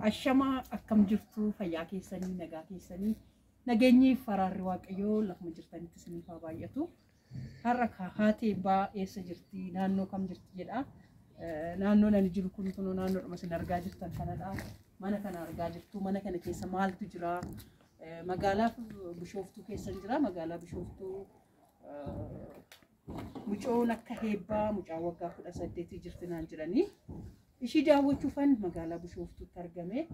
Ashamaa akkam jirtu fayyaa keessanii nagaa keessanii nageenyi faraarri waaqayyoo lafuma jirtanitti isiniif haa baay'atu. Har'a haati eebbaa eessa jirti naannoo kam jirti jedha. Naannoon ani jiru kun kunoo naannoodhuma isin argaa jirtan kanadha. Mana kana argaa jirtu mana kana keessa maaltu jira? Magaalaa Bishooftuu keessa jira. Magaalaa Bishooftuu mucoon akka heebbaa mucaa waggaa 18 jirti naan jedhanii. Ishii daawwachuufan magaalaa Bishooftuutti argame.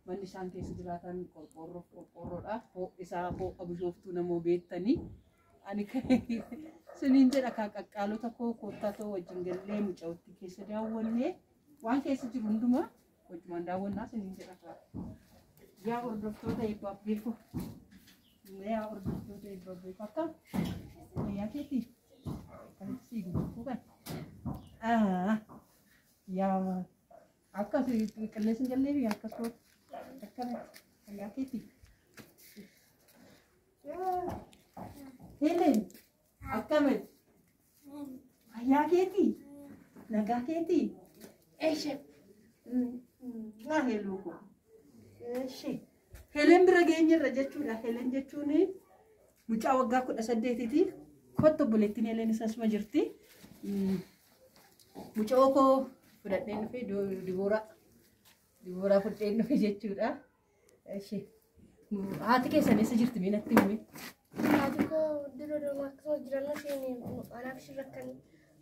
Manni isaan keessa jiraatan qorqoorroo qorqoorroodha. Ho'i isaa ho'a Bishooftuu namoo beektanii. Ani siniin jedha kaa qaqqaalota koo koottaa ta'uu wajjin gallee mucootti keessa daawwannee waan keessa jiru hundumaa wajjumaan daawwannaa siniin jedha kaa. Yaa hordoftoota eebbaaf beeku. Yaa hordoftoota eebbaaf beeku akkam fayyaa keetii akkamitti sii guddifuu kan. Yaa akkas qilleensi hin gallee biyya akkas koo akkamitti fayyaa keetii. Helen akkamitti fayyaa keetii nagaa keetii eeshe naa heluu koo. Eeshe Helen bira geenyerra jechuudha. Helen jechuun mucaa waggaa 18ti. Kottu obboleettiin Helen isasuma jirti. Mucaa koo fudhadheen dhufe Dibooraa. Dibooraa fudhadheen dhufe jechuudha. Eeshe haati keessan eessa jirti mee natti himi? Haati koo dura duruma akkasuma jirannu isheen anaaf isheen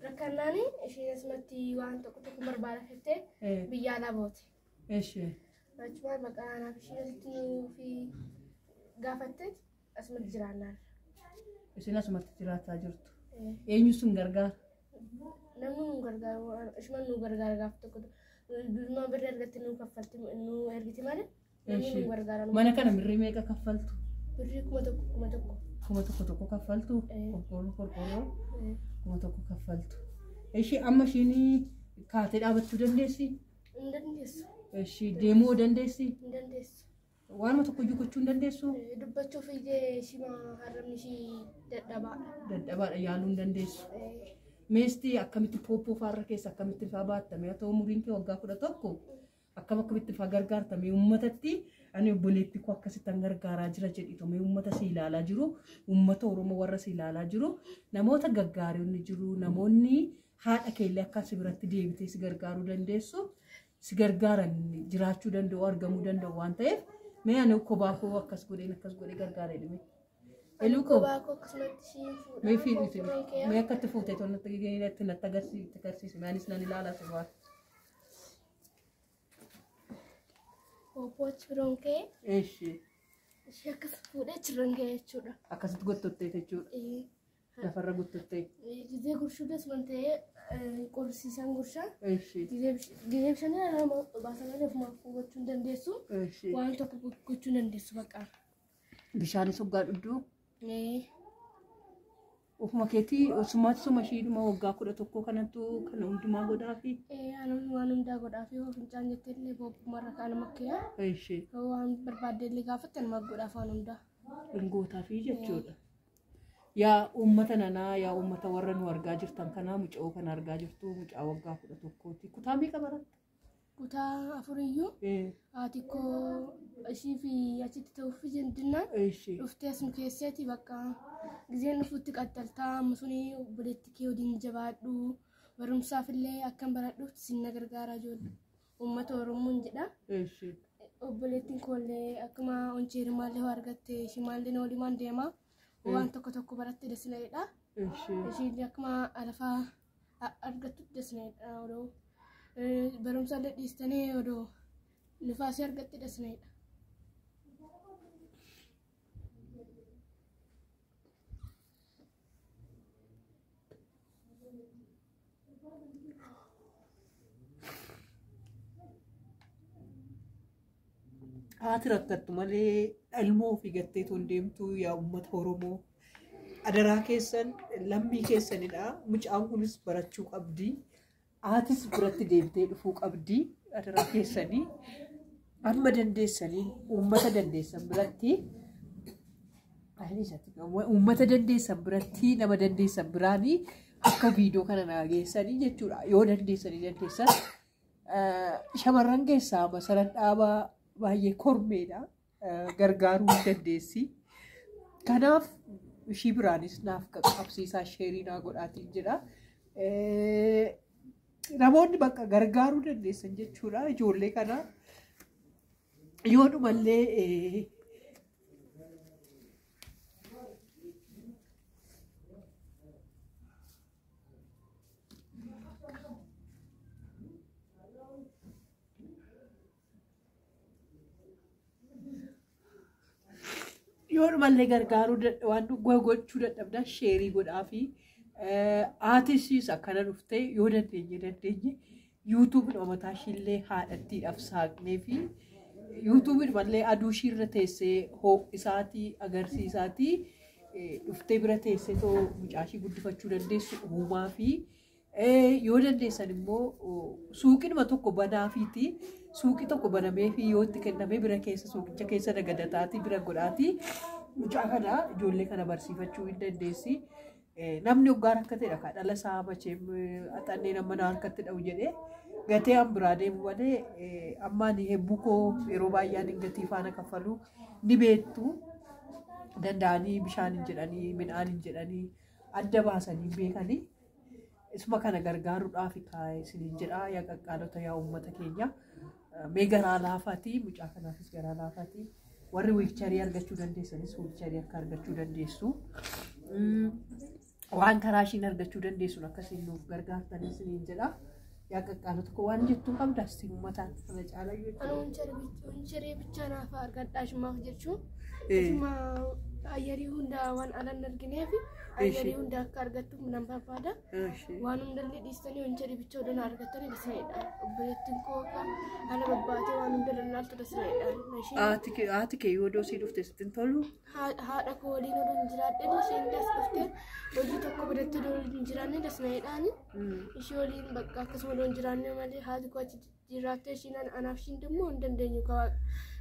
rakkannaan isheen asumatti waan tokko tokko barbaada jettee biyya alaa boote. Eeshe. Achumaan maqaa anaaf isheen asitti nuufi gaafatte asumatti jiraannaan. Isin asumatti jiraataa jirtu. Eenyu sun gargaara? Namni nu gargaaru ishuman nu gargaara gaaf tokko duruma birri argatte nu kaffalti nu ergiti malee namni nu gargaara. Mana kana birrii meeqa kaffaltu? Birrii 1000 1000. 1000 tokko kaffaltu? Qorqoorroo qorqoorroo 1000 kaffaltu. Ishee amma ishiin kaatee dhaabachuu dandeessi? Hin dandeessu. Ishee deemuu dandeessi? Hin dandeessu. Waanuma tokko iyyuu gochuu hin dandeessu? Dubbachuuf iyyee ishima harrabni ishii dadhabaadha. Dadhabaadha yaaluu hin dandeessu. Meestii akkamitti pooppoo faarra keessa akkamitti faa baattame haa ta'u umuriin kee waggaa 11 akkam akkamitti faa gargaartame uummatatti ani obboleetti koo akkasittan gargaaraa jira jedhitu mee uummata si ilaalaa jiru uummata Oromoo warra si ilaalaa jiru namoota gaggaariin jiru namoonni haadha keellee akka si biratti deebitee si gargaaruu dandeessu si gargaaran jiraachuu danda'u argamuu danda'u waan ta'eef mee ani kophaa koo akkas godheen akkas godhee gargaara jedhame. Eluu koo Kophaa koo akkasumatti ishii fuudhaa. mee fiidhite mee akkatti fuutee tonnatti natti agarsiisi mee anis nan ilaala si waan. Pooppoo achi biroon ka'ee Eeshi. ishee akkas fuudhee achirran ga'e jechuudha. Akkasitti gottottee jechuudha. Lafarra gottottee. Gizee gurshuu dasuma ta'ee qorsiisan gurshaa. Eeshi. Gizee bishaanii nama baasan malee ofumaaf gochuu hin dandeessu. Eeshi. Waan tokko gochuu hin dandeessu bakka. Bishaanis waggaa dhugduu ofuma keetii osuma ishiidhuma waggaa 11 kanattu kana hundumaa godhaafi. Ani waan hundaa godhaafi yoo fincaan jettee illee boobbumarra kaan makkeeya. Eeshi. Yoo waan barbaadde illee gaafatte anuma godhaaf waan hundaa. Dhungootaafi jechuudha. Yaa uummata nanaa yaa uummata warra nu argaa jirtan kanaa mucoo kana argaa jirtu mucaa waggaa 11ti. Kutaa meeqa baratta? Kutaa afuriyyuu haati koo ishii fi achitti ta'uuf jennaan Eeshi. dhuftee as nu keesseeti bakka gizeen dhufuutti qaxxaltaa amma suni obboleetti kee waliin jabaadhu barumsaaf illee akkan baradhuuf sin na gargaara ijoollee uummata Oromoon jedha. Eeshi. Obboleettiin koollee akkuma oncheerimaallee hoo argatte ishimaallee na waliin deema waan tokko tokko baratte dasna'edha. Eeshi. Ishiillee akkuma alafaa argattutti dasna'edha odoo barumsaallee dhiistanii odoo nufaasii argatte dasna'edha. Haati rakkattu malee ilmoo ofii gattee tun deemtu yaa uummata Oromoo. Adaraa keessan lammii keessanidha. Mucaan kunis barachuu qabdi. Haatis biratti deebitee dhufuu qabdi. Adaraa keessanii amma dandeessanii uummata dandeessan biratti uummata dandeessan biratti nama dandeessan biraanii akka viidiyoo kana naa geessanii jechuudha. Yoo dandeessanii dandeessan shamarran keessaa Masarat Dhaabaa Baay'ee kormeedha. Gargaaruu hin dandeessi. Kanaaf ishii biraanis naaf qaqqabsiisaa sheerii naa godhaatiin jedha. Namoonni bakka gargaaruu dandeessan jechuudha ijoollee kana. Yoonumallee yoonumallee gargaaruu waan gochuu dadhabdaa sheerii godhaa fi haatisiis akkana dhuftee yoo dandeenye yuutuubiin mataa ishiillee haadhattiidhaaf saaqnee fi yuutuubiin mallee aduu ishiirra teessee ho'isaatii agarsiisaatii dhuftee bira teessee too mucaa ishii guddifachuu dandeessu uumaa fi yoo dandeessan immoo suuqiinuma tokko banaafiiti. Suuqii tokko banamee fi yoo itti kennamee bira keessa suuqicha keessa nagadataatii bira godhaatii mucaa kana ijoollee kana barsiifachuu hin dandeessi. Namni hoggaan akka ta'edha kan dhala isaa macheem haxannee nama na harkatti dha'u jedhee gatee an biraa deemu malee ammaan hebbuu koo yeroo baay'ee ani gatii faana kaffalu ni beektu. Danda'anii bishaan hin jedhanii midhaan hin jedhanii adda baasanii beekanii. Isuma kana gargaaruudhaaf isiniin jedha yaa qaqqaalota yaa uummata keenya. Mee garaa laafaatii mucaa kanaafis garaa laafaatii warri wiilcharii argachuu dandeessanis wiilcharii akka argachuu dandeessu. Waan karaa ishiin argachuu dandeessuun akkasiin nuuf gargaartanis isiniin jedha. Yaa qaqqaalota koo waan jettuu qabda isin uummataan kana caalaa jechuudha. Ani wiilcharii naaf argadhaa ishumaaf jechuun. Ishuma ayyarii hundaa waan alan argineef ayyarii hundaa akka argattuuf nan barbaada. Waan hundallee dhiistanii wiilcharii bicha odoo argattanii dhiisanidha. Obboleettiin koo akka ala babbaatee waan hunda lallaaltu dhiisanidha. Haati kee yoo odoo sii dhufte sitti hin tolu? Haadha koo waliin odoo hin jiraadhe isheen das dhuftee hojii tokko biratti odoo hin jiraanne dasna'eedhaani. Ishee waliin bakka akkasuma odoo hin jiraanne malee haati koo achi jiraattee ishiin anaaf ishiin immoo hin dandeenyu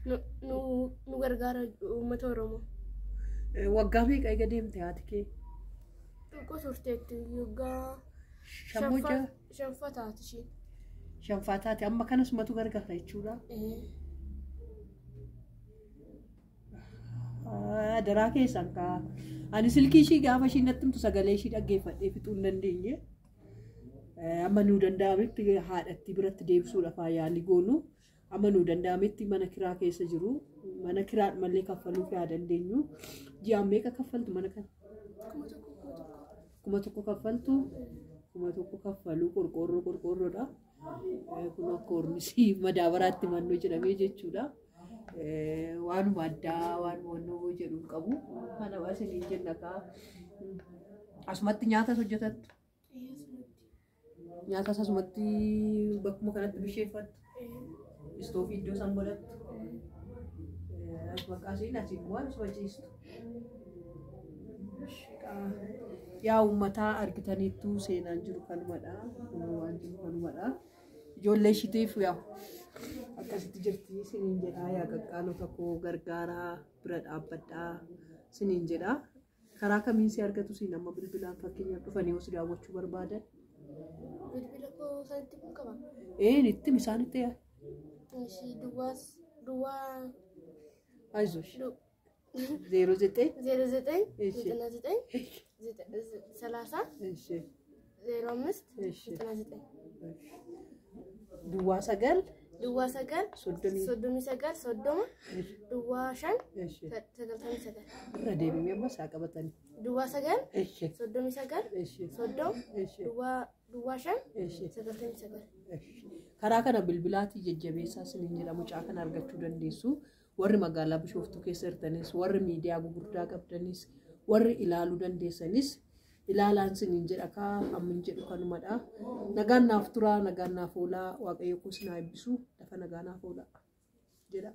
nu gargaara uummata Oromoo. Waggaa meeqa eega deemte haati kee? Xiqqoo turteetti waggaa shanfaa taati ishiin. Shanfaa taate amma kanas matu gargaara jechuudha. Daraa keessan kaa ani silkii ishii gaafa ishiin natti himtu sagalee ishii dhaggeeffadhee fixuu hin dandeenye. Amma nuu danda'ametti haadhattii biratti deebisuudhaaf yaalii goonu. Amma nuu danda'ametti mana kiraa keessa jiru. Mana kiraan malee kaffaluuf yaa dandeenyu. Ji'aan meeqa kaffaltu mana kana? 1000 kaffaltu. 1000 kaffaluu qorqoorroo qorqoorroodha. Kun akka ormisii madaabaraatti mannoo jedhamee jechuudha. Waanuma addaa waanuma wannoo jedhu hin qabu. Kana isiniin jenna kaa. Asumatti nyaatas hojjetattu. Nyaatas asumatti bakkuma kanatti bisheeffattu. Istoofii iddoo isaan godhattu. Asuma qaasiin asiin waan asuma ciistu. Yaa uummataa argitaniittu seenaan jiru kanumadha. Waan jiru kanumadha. Ijoollee ishiitiif yaa akkasitti jirti isiniin jedha. Yaa qaqqaalota koo gargaaraa bira dhaabbadhaa isiniin jedha. Karaa kamiin si argatu siin amma bilbilaan fakkeenyaaf dhufanii yoo si daawwachuu barbaadan? Bilbila koo isaanitti kun qaba. Itti isaanitti yaa. Ishii duwwaa. Ayzosh. 09 09 99 30 05 99. Duwwaa 9 Duwwaa 9 39 30 duwwaa 5 99. Irra deebimee ammas haa qabatanii. Duwwaa 9 39 30 duwwaa 5 99. Karaa kana bilbilaatii jajjabeessaa isiniin jedha mucaa kana argachuu dandeessu. Warri magaalaa Bishooftuu keessa jirtanis, warri miidiyaa gurguddaa qabdanis, warri ilaaluu dandeessanis ilaalaan isiniin jedha kaa amma hin jedhu kanumadha. Nagaan naaf turaa, nagaan naaf oolaa, Waaqayyo koo isin haa eebbisu, lafa nagaa naaf oolaa jedha.